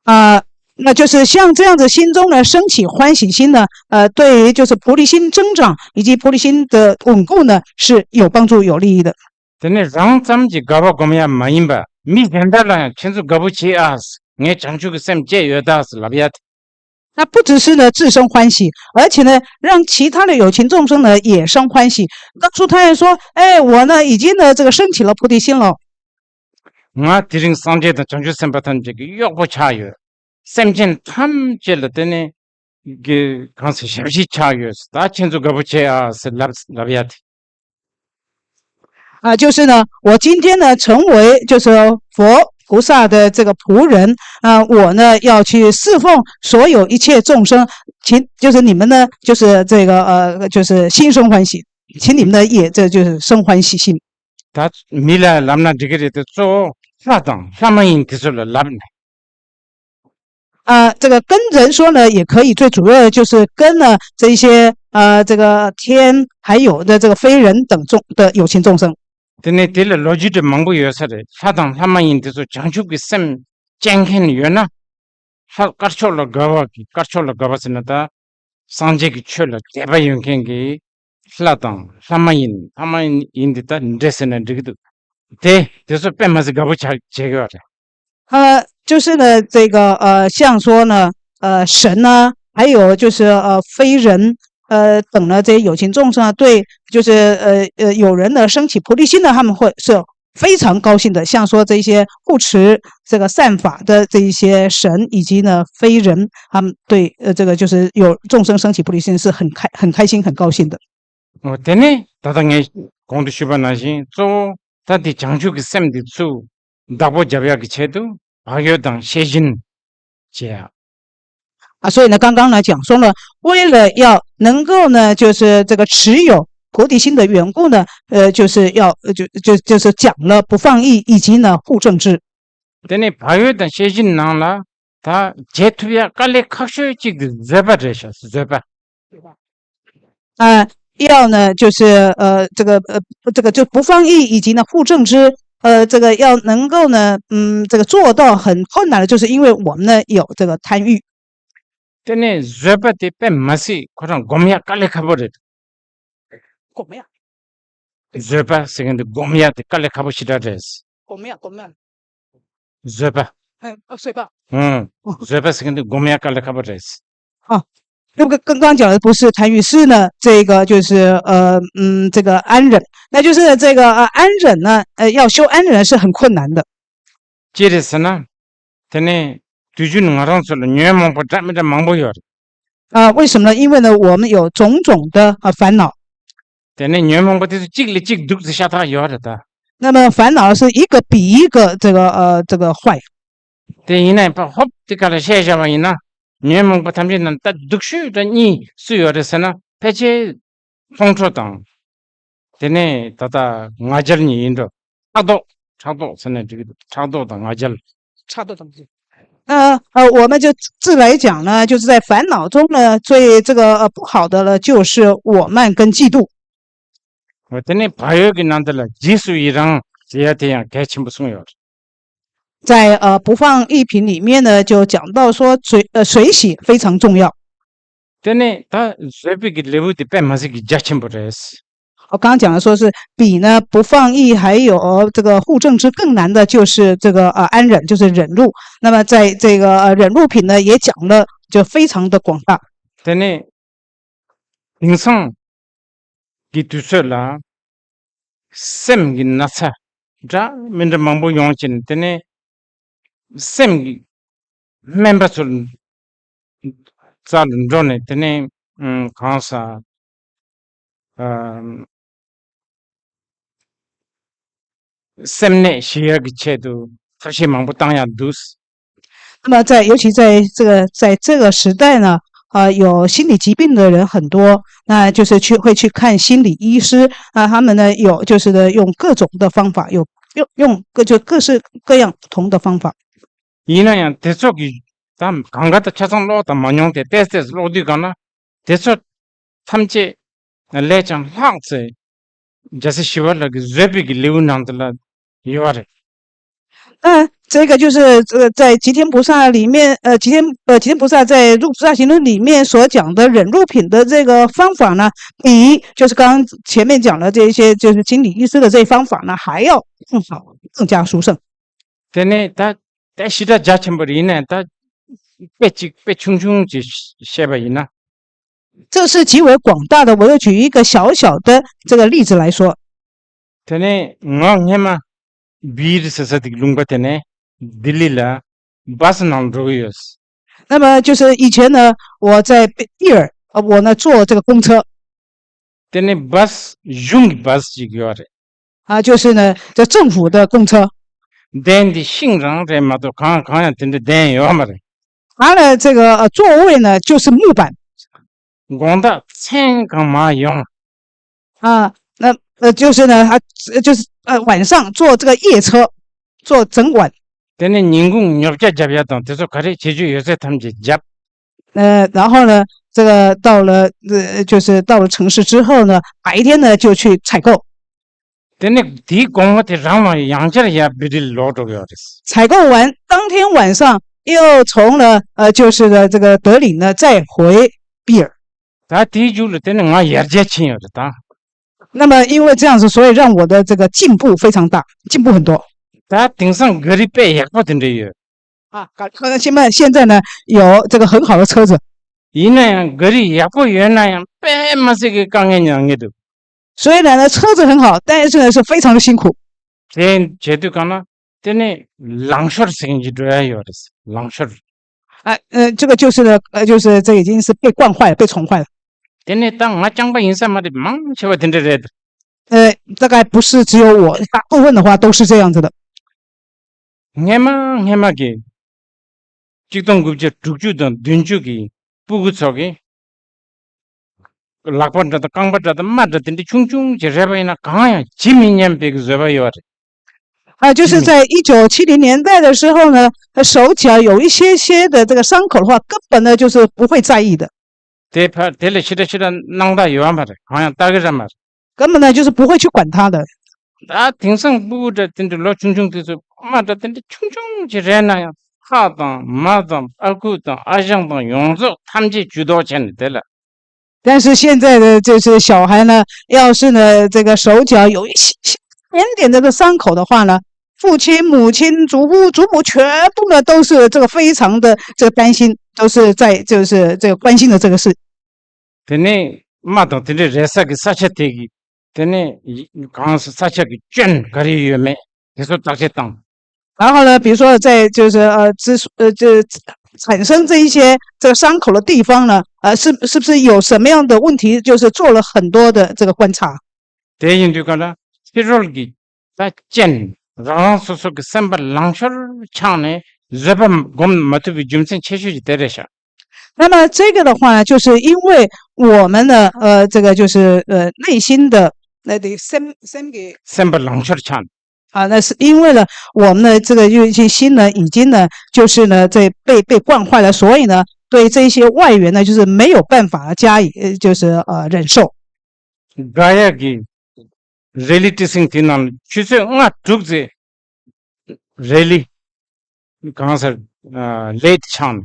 啊，那就是像这样子心中呢升起欢喜心呢，呃，对于就是菩提心增长以及菩提心的稳固呢是有帮助有利益的。 དེ་ནས་རང་ཙམ་གྱིས་དགའ་བ་སྒོམ་ཡ་མ་ཡིན་པ་མི་གཞན་དག་ལ་ཡང་ཁྱེད་ཚོ་དགའ་པོ་བྱེད་ཨ། ངས་བྱང་ཆུབ་ཀྱི་སེམས་བསྐྱེད་ཡོད་ད་ཟེར་ལབ་ཡ་དེ། 那不只是呢自生欢喜，而且呢让其他的有情众生呢也生欢喜，告诉他们说，哎，我呢已经呢这个升起了菩提心了。 ང་དེ་རིང་སངས་རྒྱས་དང་བྱང་ཆུབ་སེམས་དཔའ་ཐམས་ཅད་ཀྱི་གཡོག་པོ་ཆགས་ཡོད། སེམས་ཅན་ཐམས་ཅད་ལ་དེ་ནས་གི་གང་ཟེར་ཞབས་ཕྱི་ཆགས་ཡོད། ད་ཁྱེད་ཚོ་དགའ་པོ་བྱེད་ཨ་ཟེར་ལབ་ལབ་ཡ་དེ། 啊，就是呢，我今天呢成为就是佛菩萨的这个仆人啊，我呢要去侍奉所有一切众生，请就是你们呢就是这个呃就是心生欢喜，请你们呢也这就是生欢喜心。 ད་མི་ལ་ལབ་ན་འགྲིག་གི་རེད་དེ། གཙོ་བོ་ལྷ་དང་ལྷ་མ་ཡིན་དེ་ཚོ་ལ་ལབ་ནས། 啊，这个跟人说呢也可以，最主要的就是跟呢这些呃这个天还有的这个非人等众的有情众生。 དེ་ནས་དེ་ལ་ལོ་རྒྱུས་དེ་མང་པོ་ཡོད་ས་རེད། ལྷ་དང་ལྷ་མ་ཡིན་དེ་ཚོ་བྱང་ཆུབ་ཀྱི་སེམས་སྐྱེ་མཁན་ཡོད་ན། ལྷ་དཀར་ཕྱོགས་ལ་དགའ་བ་གི་དཀར་ཕྱོགས་ལ་དགའ་བ་ཟེར་ན་ད། སངས་རྒྱས་ཀྱི་ཆོས་ལ་དད་པ་ཡོད་མཁན་གྱི་ལྷ་དང་ལྷ་མ་ཡིན་ལྷ་མ་ཡིན་ཡིན་འདི་ལྟར་འདྲེ་ཟེར་ན་འགྲིག་གི་འདུག་དེ་དེ་ཚོ་དཔེ་མ་སྲིད་དགའ་པོ་ཆགས་བྱེད་ཀྱི་ཡོད་རེད། 呃，就是呢，这个呃，像说呢，呃，神呢，还有就是呃，非人，呃，等呢这些有情众生啊，对，就是呃呃，有人呢升起菩提心呢，他们会是非常高兴的，像说这些护持这个善法的这一些神以及呢非人，他们对呃这个就是有众生升起菩提心是很开很开心很高兴的。 འོ། དེ་ནས་ད་ལྟ་ངས་གོང་དུ་ཞུས་པ་ནང་བཞིན་གཙོ་བོ་ད་དེ་བྱང་ཆུབ་ཀྱི་སེམས་དེ་ཚུར་བདག་པོ་རྒྱབ་ཡག་གི་ཆེད་དུ་བག་ཡོད་དང་ཤེས་བཞིན་བྱེད་ཡག 啊，所以呢，刚刚呢讲说呢，为了要能够呢，就是这个持有菩提心的缘故呢，呃，就是要呃就就就是讲了不放逸，以及呢护正知。 དེ་ནས་བག་ཡོད་དང་ཤེས་བཞིན་ནང་ལ་ད་བྱེད་ཐུབ་ཡག་དཀའ་ལས་ཁག་ཤོས་གཅིག་དེ་བཟོད་པ་རེད་ཤག་བཟོད་པ། 啊，要呢就是呃这个呃这个就不放逸，以及呢护正知，呃这个要能够呢，嗯，这个做到很困难的，就是因为我们呢有这个贪欲。 དེ་ནས་བཟོད་པ་དེ་དཔེ་མ་སྲིད་ཁོ་རང་སྒོམ་ཡག་དཀའ་ལས་ཁག་པོ་རེད། 我们呀， བཟོད་པ་ཟེར་མཁན་དེ་སྒོམ་ཡག་དེ་དཀའ་ལས་ཁག་པོ་ཞེ་དྲག་རེད། 我们呀，我们呀， བཟོད་པ། 哎，哦，睡吧。 ཨང་། བཟོད་པ་ཟེར་མཁན་དེ་སྒོམ་ཡག་དཀའ་ལས་ཁག་པོ་རེད། 那个刚刚讲的不是贪欲，是呢，这个就是呃嗯这个安忍，那就是这个呃安忍呢，呃要修安忍是很困难的。 ཅི་རེད་ཟེར་ན། དེ་ནས་དུས་རྒྱུན་ང་རང་ཚོ་ལ་ཉོན་མོངས་པ་འདྲ་མི་འདྲ་མང་པོ་ཡོད་རེད། 啊，为什么呢？因为呢，我们有种种的啊烦恼。 དེ་ནས་ཉོན་མོངས་པ་དེ་ཚོ་གཅིག་ལས་གཅིག་སྡུག་ཏུ་ཤ་སྟག་ཡོད་རེད་ད། 那么烦恼是一个比一个这个呃这个坏。 དེ་ཡིན་ན་ཡང་ཕར་ཧོབ་དེ་ག་ལ་བཤད་བཞག་པ་ཡིན་ན། ཉོན་མོངས་པ་ཐམས་ཅད་ནང་ད་སྡུག་ཤོས་དང་གཉིས་སུ་ཡོད་རེད་ཟེར་ན། ཕལ་ཆེར་ཁོང་ཁྲོ་དང་། དེ་ནས་ད་ལྟ་ང་རྒྱལ་གཉིས་ཡིན་འགྲོ། ཕྲག་དོག་ཕྲག་དོག་ཟེར་ན་འགྲིག་གི་འདུག་ཕྲག་དོག་དང་ང་རྒྱལ། 差不多等级。那呃，我们就自来讲呢，就是在烦恼中呢，最这个呃不好的呢，就是我慢跟嫉妒。 འོ། དེ་ནས་བག་ཡོད་ཀྱི་ནང་དུ་ལ་རྗེས་སུ་ཡི་རང་ཟེར་ཡ་དེ་ཡང་གལ་ཆེན་པོ་གསུངས་ཡོད་རེད། 在呃不放逸品里面呢，就讲到说随呃随喜非常重要。 དེ་ནས་ད་བཟོད་པའི་གི་ལེའུ་དེ་དཔེ་མ་སྲིད་ཀྱི་རྒྱ་ཆེན་པོ་རེད། 我刚讲的说是比呢不放逸还有这个护正知更难的，就是这个呃安忍，就是忍辱。那么在这个呃忍辱品呢，也讲了就非常的广大。 དེ་ནས་དེང་སང་གི་དུས་ཚོད་ལ་སེམས་ཀྱི་ན་ཚ་འདྲ་མི་འདྲ་མང་པོ་ཡོང་བྱས་ནས། དེ་ནས་སེམས་ཀྱི་སྨན་པ་ཚོ་རྩ་ལ་འགྲོ་ནས། དེ་ནས་ཨམ་གང་ཟག་ཨམ་སེམས་ནད་ཞི་ཡག་གི་ཆེད་དུ་ཐབས་ཤེས་མང་པོ་བཏང་ཡག་འདུག 那么在，尤其在这个在这个时代呢，啊、有心理疾病的人很多，那就是去会去看心理医师。那他们呢，有就是呢，用各种的方法，有用用各就各式各样不同的方法。 ཡིན་ན་ཡང་དེ་ཚོ་གི་ད་གང་ག་ད་ཆ་ཚང་ཀློག་དང་མ་མྱོང་དེ་ཏོག་ཙམ་ཀློག་དུས་གང་ན། དེ་ཚོ་ཐམས་ཅད་ལས་ཀྱང་ལྷག་ཚེ། རྒྱལ་སྲས་ཞི་བ་ལྷ་གི་བཟོད་པའི་གི་ལེའུ་ནང་དུ་ལ་ཡོད་རེད། 嗯，这个就是这个在吉天菩萨里面，呃，吉天呃吉天菩萨在《入菩萨行论》里面所讲的忍辱品的这个方法呢，比就是刚刚前面讲的这些就是心理医师的这些方法呢还要更好，更加殊胜。 དེ་ནས་ད་ད་ཞེ་དྲག་རྒྱ་ཆེན་པོ་རེད། ཡིན་ན་ད་དཔེ་གཅིག་དཔེ་ཆུང་ཆུང་ཅིག་བཤད་པ་ཡིན་ན། 这是极为广大的，我就举一个小小的这个例子来说。 དེ་ནས་ང་སྔས་མ་བིར་ཟེར་ས་དེ་གི་ལུང་པ་དེ་ནས་ལྡི་ལི་ལ་བཱ་སི་ནང་འགྲོ་གི་ཡོད། 那么就是以前呢，我在毕尔，呃我呢坐这个公车， དེ་ནས་བཱ་སི་གཞུང་གི་བཱ་སི་ཅིག་ཡོད་རེད། 啊，就是呢，这政府的公车， གདན་འདི་ཤིང་རང་རེད་མ་གཏོགས་གང་གང་ཡང་དེ་འདྲ་གདན་ཡོད་མ་རེད། 它的这个呃座位呢就是木板， དགོང་དག་མཚན་གང་མ་ཡོང་། 啊，那呃就是呢，它呃就是呃晚上坐这个夜车，坐整晚。 དེ་ནས་ཉིན་གུང་ཉོ་ཆ་རྒྱབ་ཡ་དང་དེ་ཚོ་ག་རེ་བྱེད་རྒྱུ་ཡོད་ཚད་ཐམས་ཅད་རྒྱབ། 呃，然后呢，这个到了呃就是到了城市之后呢，白天呢就去采购。 དེ་ནས་དེའི་དགོང་མོ་དེ་རང་ལ་ཡང་བསྐྱར་ཡར་བི་ཏི་ལོག་འགྲོ་གི་ཡོད་རེད། 采购完，当天晚上又从了呃就是呢这个德里呢再回毕尔。 ད་དེའི་མཇུག་ལ་དེ་ནས་ང་ཡར་རྒྱས་ཕྱིན་ཡོད་རེད་ད། 那么因为这样子，所以让我的这个进步非常大，进步很多。 ད་དེང་སང་ག་རི་དཔེ་ཡག་པོ་དེ་འདྲ་ཡོད། 啊，搞那现在现在呢有这个很好的车子， ཡིན་ན་ཡང་ག་རི་ཡག་པོ་ཡོད་ན་ཡང་དཔེ་མ་སྲིད་ཀྱི་དཀའ་ངལ་མྱངས་ཀྱི་འདུག 虽然呢车子很好，但是呢是非常的辛苦。དེ་བྱེད་དུས་གང་ན་དེ་ནི་ལང་ཤོར་ཟེར་མཁན་ཅིག་འགྲོ་ཡ་ཡོད་རེད། ལང་ཤོར།啊，呃，这个就是呢，呃，就是这已经是被惯坏了，被宠坏了。དེ་ནི་ད་ང་རྐྱང་པ་ཡིན་ས་མ་རེད། མང་ཆེ་བ་དེ་འདྲ་རེད།呃，大概不是只有我，大部分的话都是这样子的。 སྔས་མ་སྔས་མ་གི་གཅིག་སྟོང་དགུ་བརྒྱ་དྲུག་ཅུ་དང་བདུན་ཅུ་གི་སྤུ་གུ་ཚོ་གི་ལག་པ་འདྲ་དང་རྐང་པ་འདྲ་དང་རྨ་འདྲ་དེ་འདྲ་ཆུང་ཆུང་ཅིག་རེད་པ་ཡིན་ན་གང་ཡང་ཇི་མི་སྙམ་པའི་གི་བཟོད་པ་ཡོད་རེད། 啊，就是在一九七零年代的时候呢，呃手脚有一些些的这个伤口的话，根本呢就是不会在意的。 དེ་ཕར་དེ་ལས་ཕྱི་དྲག་ཕྱི་དྲག་སྣང་དག་ཡོད་མ་རེད། གང་ཡང་ལྟ་གི་ར་མ་རེད། 根本呢就是不会去管它的。 ད་དེང་སང་སྤུ་གུ་འདྲ་དེ་འདྲ་ལོ་ཆུང་ཆུང་དེ་ཚོ་རྨ་འདྲ་དེ་འདྲ་ཆུང་ཆུང་ཅིག་རེད་ན་ཡང་ཁ་དང་མ་དང་ཨ་ཁུ་དང་ཨ་ཞང་དང་ཡོངས་རྫོགས་ཐམས་ཅད་ཇུས་གཏོགས་བྱས་ནས་དེ་ལ། 但是现在的就是小孩呢，要是呢这个手脚有一些些点点的这个伤口的话呢，父亲、母亲、祖父、祖母全部呢都是这个非常的这个担心，都是在就是这个关心的这个事。 དེ་ནས་རྨ་དང་དེ་འདྲའི་རེག་ས་གི་ས་ཆ་དེ་གི་དེ་ནས་གང་ས་ས་ཆ་གི་སྐྱོན་ག་རེ་ཡོད་མེད་དེ་ཚོ་བརྟག་དཔྱད་བཏང་། 然后呢，比如说在就是呃，之呃，这产生这一些这个伤口的地方呢，呃，是是不是有什么样的问题？就是做了很多的这个观察。 དེ་ཡིན་དུས་ག་ལ་ཕྱི་རོལ་གྱི་ད་རྐྱེན་རང་རང་སོ་སོ་གི་སེམས་པ་ལང་ཤོར་ཆགས་ནས་བཟོད་པ་སྒོམ་མ་ཐུབ་པའི་རྒྱུ་མཚན་ཆེ་ཤོས་ཀྱི་དེ་རེད་ཤག 那么这个的话呢，就是因为我们的呃，这个就是呃内心的那得先先给 སེམས་པ་ལང་ཤོར་ཆགས་ནས། 啊，那是因为呢，我们的这个用心心呢，已经呢，就是呢，在被被惯坏了，所以呢，对这些外援呢，就是没有办法加以呃，就是呃忍受。 ག་ཡ་གི་རེ་ལི་ཏི་སིང་དེ་ནང་ཆུ་ཚོད་ལྔ་དྲུག་ཙམ་རེ་ལི་གང་ཟེར་ལེ་ཊི་ཆགས་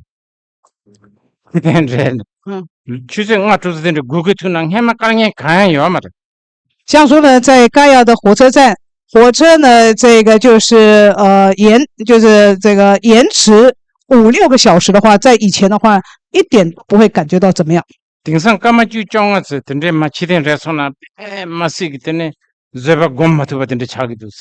ནས་དེ་རེད། ཆུ་ཚོད་ལྔ་དྲུག་ཙམ་དེ་འདྲ་སྒུག་གི་ཐུག་ན་སྔས་མ་དཀའ་ངལ་གང་ཡང་ཡོད་མ་རེད། 像说呢，在盖亚的火车站，火车呢，这个就是呃延就是这个延迟五六个小时的话，在以前的话一点都不会感觉到怎么样。 དེང་སང་སྐར་མ་བཅུ་བཅོ་ལྔ་ཙམ་དེ་འདྲའི་མ་ཕྱི་ཐེངས་རེ་སོང་ན་དཔེ་མ་སྲིད་ཀྱི་དེ་ནས་བཟོད་པ་སྒོམ་མ་ཐུབ་པ་དེ་འདྲ་ཆགས་ཀྱི་འདུག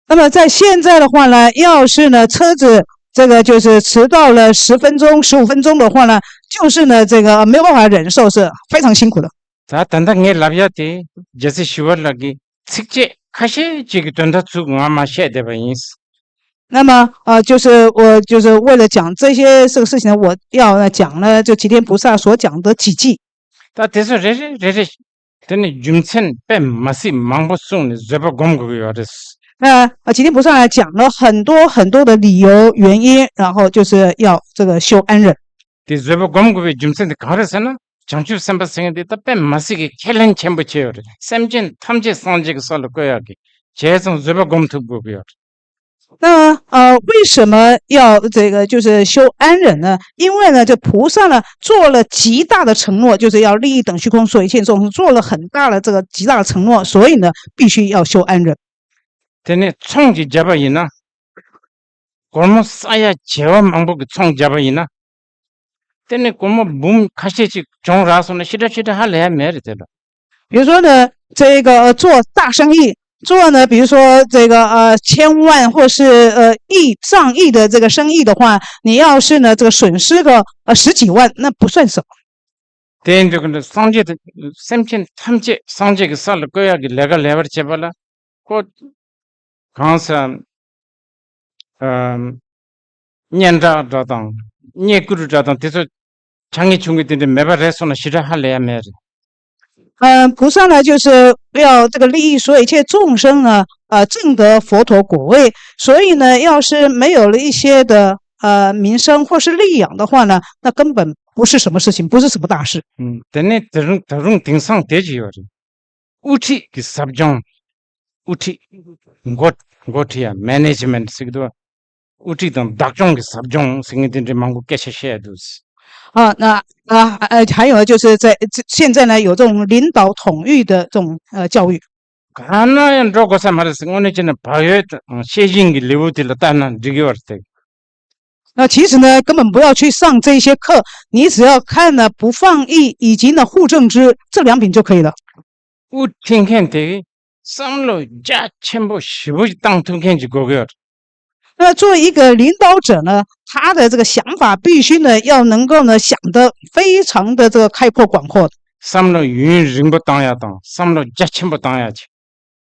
那么在现在的话呢，要是呢车子这个就是迟到了十分钟、十五分钟的话呢，就是呢这个没有办法忍受，是非常辛苦的。 ད་ད་ལྟ་ངས་ལབ་ཡ་དེ་རྒྱལ་སྲས་ཞི་བ་ལྷ་གི་ཚིགས་བཅད་ཁ་ཤས་ཅིག་གི་དོན་དག་ཚུར་ང་མ་བཤད་བསྡད་པ་ཡིན། 那么呃，就是我就是为了讲这些这个事情呢，我要呢讲呢，就齐天菩萨所讲的几句。 ད་དེ་ཚོ་རེ་རེ་རེ་རེ་དེ་ནི་རྒྱུ་མཚན་དཔེ་མ་སྲིད་མང་པོ་གསུངས་ནས་བཟོད་པ་སྒོམ་དགོས་ཀྱི་ཡོད་རེད། 那啊，齐天菩萨呢讲了很多很多的理由原因，然后就是要这个修安忍。 དེ་བཟོད་པ་སྒོམ་དགོས་པའི་རྒྱུ་མཚན་དེ་གང་རེད་ཟེར་ན། བྱང་ཆུབ་སེམས་དཔའ་ཟེར་མཁན་དེ་ད་དཔེ་མ་སྲིད་ཀྱི་ཁས་ལེན་ཆེན་པོ་བྱས་ཡོད་རེད། སེམས་ཅན་ཐམས་ཅད་སངས་རྒྱས་ཀྱི་ས་ལ་བཀོད་ཡག་གི་བྱས་ཙང་བཟོད་པ་སྒོམ་ཐུབ་དགོས་ཀྱི་ཡོད་རེད། 那呃，为什么要这个就是修安忍呢？因为呢，这菩萨呢做了极大的承诺，就是要利益等虚空所有一切众生，做了很大的这个极大的承诺，所以呢，必须要修安忍。 དེ་ནས་ཚོང་ཅིག་བརྒྱབ་པ་ཡིན་ན། སྒོར་མོ་ས་ཡ་བྱེ་བ་མང་པོ་གི་ཚོང་བརྒྱབ་པ་ཡིན་ན། དེ་ནས་སྒོར་མོ་འབུམ་ཁ་ཤས་ཅིག་གྱོང་རག་སོང་ན་ཞེ་དྲག་ཞེ་དྲག་ཧ་ལས་ཡ་མེད་རེད་དེ་ལ། 比如说呢，这个呃做大生意，做呢，比如说这个呃千万或是呃亿上亿的这个生意的话，你要是呢这个损失个呃十几万，那不算什么。 དེ་འདྲ་གི་འདྲ་སངས་རྒྱས་དེ་སེམས་ཅན་ཐམས་ཅད་སངས་རྒྱས་ཀྱི་ས་ལ་བཀོད་ཡག་གི་ལས་ཀ་ལས་པར་བྱེད་པ་ལ་ཁོ་གང་ཟེར། ཨམ། སྙན་གྲགས་འདྲ་དང་རྙེད་བཀུར་འདྲ་དང་དེ་ཚོ་ཆ་ངེས་བྱུང་གི་དེ་འདྲ་མེད་པ་རེད་སོང་ན་ཞེ་དྲག་ཧ་ལས་ཡ་མེད་རེད། 嗯，菩萨呢，就是要这个利益所有一切众生呢，呃，证得佛陀果位。所以呢，要是没有了一些的呃名声或是利养的话呢，那根本不是什么事情，不是什么大事。 ཨུམ། དེ་ནས་ད་རུང་ད་རུང་དེང་སང་དེ་ཅིག་ཡོད་རེད། དབུ་ཁྲིད་ཀྱི་ཟབ་སྦྱོང་། དབུ་ཁྲིད། འགོ་འགོ་ཁྲིད་ཡ་མེ་ནེ་ཇི་མེན་ཊི་ཟེར་གི་འདུག་དབུ་ཁྲིད་དང་བདག་སྐྱོང་གི་ཟབ་སྦྱོང་ཟེར་མཁན་དེ་འདྲའི་མང་པོ་སྐད་ཆ་བཤད་འདུག 啊，那啊呃，还有就是在这现在呢，有这种领导统御的这种呃教育。 གང་ན་ཡང་འགྲོ་དགོས་ས་མ་རེད་ཟེར། དངོས་གནས་བྱས་ན་བག་ཡོད་དང་ཤེས་བཞིན་གྱི་ལེའུ་དེ་ལ་ལྟ་ན་འགྲིག་གི་ཡོད་རེད་དེ། 那其实呢，根本不要去上这些课，你只要看呢不放逸以及呢护正知这两品就可以了。 དབུ་ཁྲིད་མཁན་དེ་ བསམ་བློ་རྒྱ་ཆེན་པོ་ཞེ་པོ་ཞིག་བཏང་ཐུབ་མཁན་ཅིག་དགོས་ཀྱི་ཡོད། 那做一个领导者呢，他的这个想法必须呢要能够呢想得非常的这个开阔广阔的。 བསམ་བློ་ཡུན་རིང་པོ་བཏང་ཡ་དང་བསམ་བློ་རྒྱ་ཆེན་པོ་བཏང་ཡ་ཅིག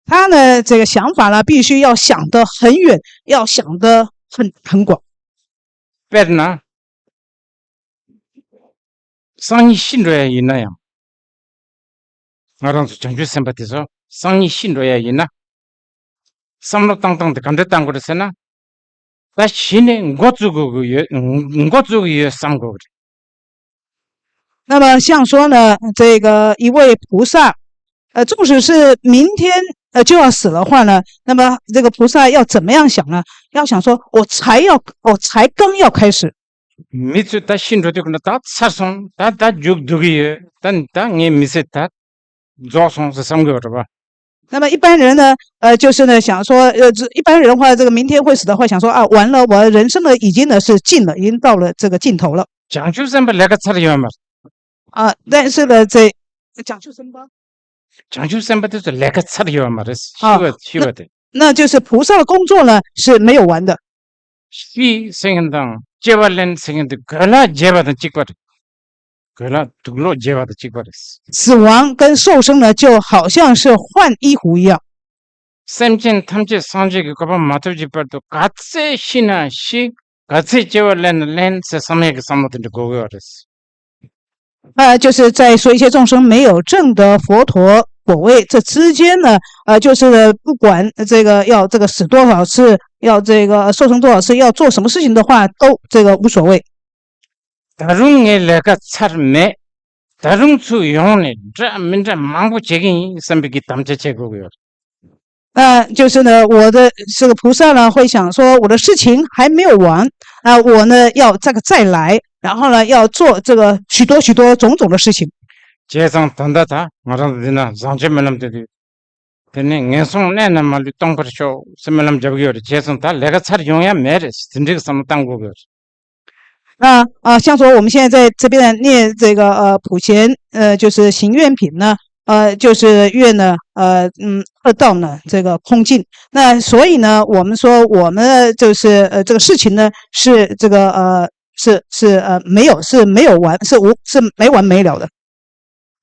他呢这个想法呢必须要想得很远，要想得很很广。 དཔེར་ན། སང་ཉིན་ཤི་འགྲོ་ཡ་ཡིན་ན་ཡང་། ང་རང་ཚོ་བྱང་ཆུབ་སེམས་དཔའ་དེ་ཚོ་སང་ཉིན་ཤི་འགྲོ་ཡ་ཡིན་ན། བསམ་བློ་བཏང་སྟངས་དེ་ག་འདྲ་བཏང་དགོས་རེད་ཟེར་ན། ད་གཞི་ནས་འགོ་བཙུགས་དགོས་ཀྱི་ཡོད། འགོ་བཙུགས་ཀྱི་ཡོད་བསམ་དགོས་ཀྱི་རེད། 那么像说呢，这个一位菩萨，呃，纵使是明天呃就要死的话呢，那么这个菩萨要怎么样想呢？要想说，我才要，我才刚要开始。 མི་ཚོས་ད་ཤི་འགྲོ་དུས་ཀྱི་ད་ཚར་སོང་། ད་ད་མཇུག་བསྡུ་གི་ཡོད། ད་ད་ངའི་མི་ཚེ་ད་རྫོགས་སོང་ཟེར་བསམ་གི་ཡོད་རེད་པ། 那么一般人呢，呃，就是呢想说，呃，这一般人的话，这个明天会死的话，想说啊，完了，我人生呢已经呢是尽了，已经到了这个尽头了。 བྱང་ཆུབ་སེམས་དཔའ་ལས་ཀ་ཚར་ཡོད་མ་རེད། 啊，但是呢，这讲究什么？ བྱང་ཆུབ་སེམས་དཔའ་དེ་ཚོ་ལས་ཀ་ཚར་ཡོད་མ་རེད། ཤི་བ་ཤི་བ་དེ། 那就是菩萨的工作呢是没有完的。 ཤི་ཟེར་མཁན་དང་སྐྱེ་བ་ལེན་ཟེར་མཁན་དེ་གོས་ལག་བརྗེ་བ་དང་གཅིག་པ་རེད། གོས་ལག་དུག་ལོག་བརྗེ་བ་དང་གཅིག་པ་རེད། 死亡跟受生呢，就好像是换衣服一样。 སེམས་ཅན་ཐམས་ཅད་སངས་རྒྱས་ཀྱི་གོ་འཕང་མ་ཐོབ་ཀྱི་བར་དུ་ག་ཚད་ཤི་ན་ཤི། ག་ཚད་སྐྱེ་བ་ལེན་ན་ལེན་ཟེར་བསམ་ཡས་ཀྱི་བསམ་བློ་དེ་འདྲ་དགོས་ཀྱི་ཡོད་རེད། 呃，就是在说一些众生没有证得佛陀果位这之间呢，呃，就是不管这个要这个死多少次，要这个受生多少次，要做什么事情的话，都这个无所谓。 ད་རུང་ངའི་ལས་ཀ་ཚར་མེད། ད་རུང་ཚུར་ཡོང་ནས་འདྲ་མི་འདྲ་མང་པོ་བྱེད་ཀྱི་ཡིན་བསམ་པའི་གི་དམ་བཅའ་བྱེད་དགོས་ཀྱི་ཡོད། 呃，就是呢，我的这个菩萨呢会想说，我的事情还没有完啊，我呢要这个再来，然后呢要做这个许多许多种种的事情。 བྱས་ཙང་ད་ལྟ་ད་ང་རང་འདི་ན་བཟང་སྤྱོད་སྨོན་ལམ་དེ་དུས། དེ་ནས་ངན་སོང་གནས་ན་མ་ལུས་སྟོང་པར་ཤོག་ཟེར་སྨོན་ལམ་རྒྱབ་ཀྱི་ཡོད་རེད། བྱས་ཙང་ད་ལས་ཀ་ཚར་ཡོང་ཡ་མེད་རེད། དེ་འདྲའི་བསམ་བློ་བཏང་དགོས་ཀྱི་ཡོད་རེད། 那啊，像说我们现在在这边念这个呃普贤呃就是行愿品呢，呃就是愿呢呃嗯二道呢这个空尽。那所以呢，我们说我们就是呃这个事情呢是这个呃是是呃没有是没有完是无是没完没了的。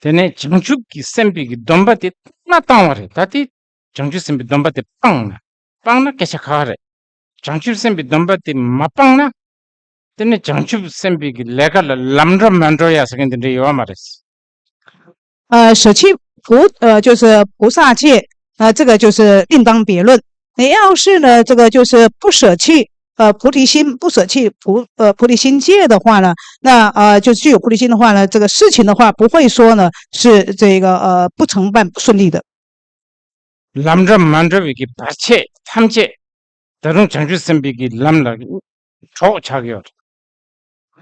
དེ་ནས་བྱང་ཆུབ་ཀྱི་སེམས་དཔའི་གི་སྡོམ་པ་དེ་མ་བཏང་བ་རེད། ད་དེ་བྱང་ཆུབ་སེམས་དཔའི་སྡོམ་པ་དེ་སྤངས་ན། སྤངས་ན་སྐད་ཆ་ཁག་རེད། བྱང་ཆུབ་སེམས་དཔའི་སྡོམ་པ་དེ་མ་སྤངས་ན། དེ་ནི་བྱང་ཆུབ་སེམས་དཔའི་གི་ལས་ཀ་ལ་ལམ་འགྲོ་མ་འགྲོ་ཡ་ཟེར་མཁན་དེ་འདྲ་ཡོད་མ་རེད། 呃，舍弃菩呃就是菩萨戒，呃，这个就是另当别论。你要是呢，这个就是不舍弃呃菩提心，不舍弃菩呃菩提心戒的话呢，那呃就是具有菩提心的话呢，这个事情的话不会说呢是这个呃不成办不顺利的。 ལམ་འགྲོ་མ་འགྲོ་བའི་གི་བར་ཆད་ཐམས་ཅད་ད་རུང་བྱང་ཆུབ་སེམས་དཔའི་གི་ལམ་ལ་གྲོགས་ཆགས་ཡོད།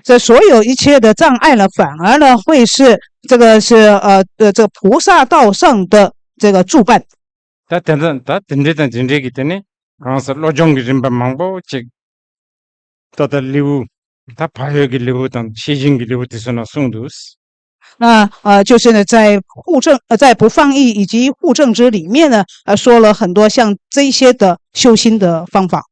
这所有一切的障碍呢，反而呢会是这个是呃呃这个菩萨道上的这个助伴。 ད་དེ་འདྲ་ད་དེ་འདྲ་དང་དེ་འདྲའི་གི་དེ་ནི་གང་ཟེར་བློ་སྦྱོང་གི་རིམ་པ་མང་པོ་ཅིག་ད་ལྟ་ལེའུ། ད་ཕ་ཡུལ་གྱི་ལེའུ་དང་ཤེས་བཞིན་གྱི་ལེའུ་དེ་ཚོ་ན་གསུངས་འདུག 那呃，就是呢，在护正呃，在不放逸以及护正之里面呢，呃，说了很多像这些的修心的方法。